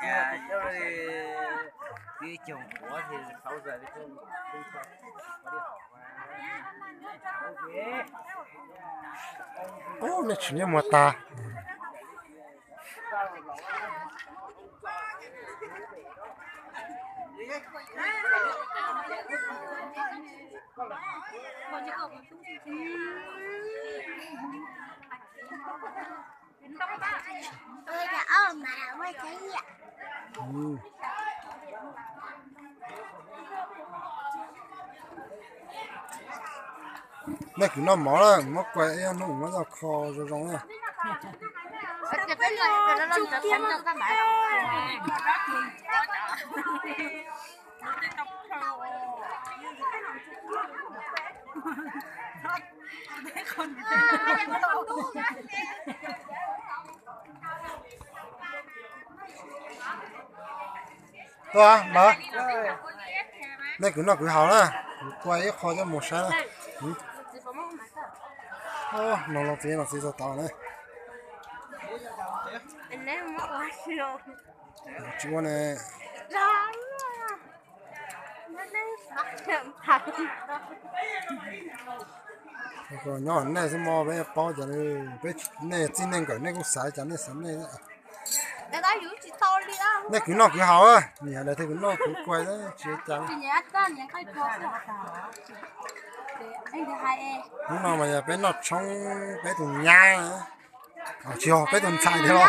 Ub, nej tsis nyob muag tag. Nej kwv noj mov na, muab kua ib ob hnub muab coj kho zoo zoo na. Tuaj, Npawg, nej kwv noj kwv haus na, kuv kua ib qho coj mus saib na. No los txiv, no txiv txog tod na. Tsis ua ne. Nyob nej xwb mog, peb paub cov, peb nej txij nej nkawm nej kuj xav cov nej xav nej. Nej kwv noj kwv haus, nyiam lawm thiaj kwv noj kwv kua, tsis ua cas. Hnub no mas yog peb noj tshoob peb tus nyab, tsis yog peb tus ntxhais thiab los.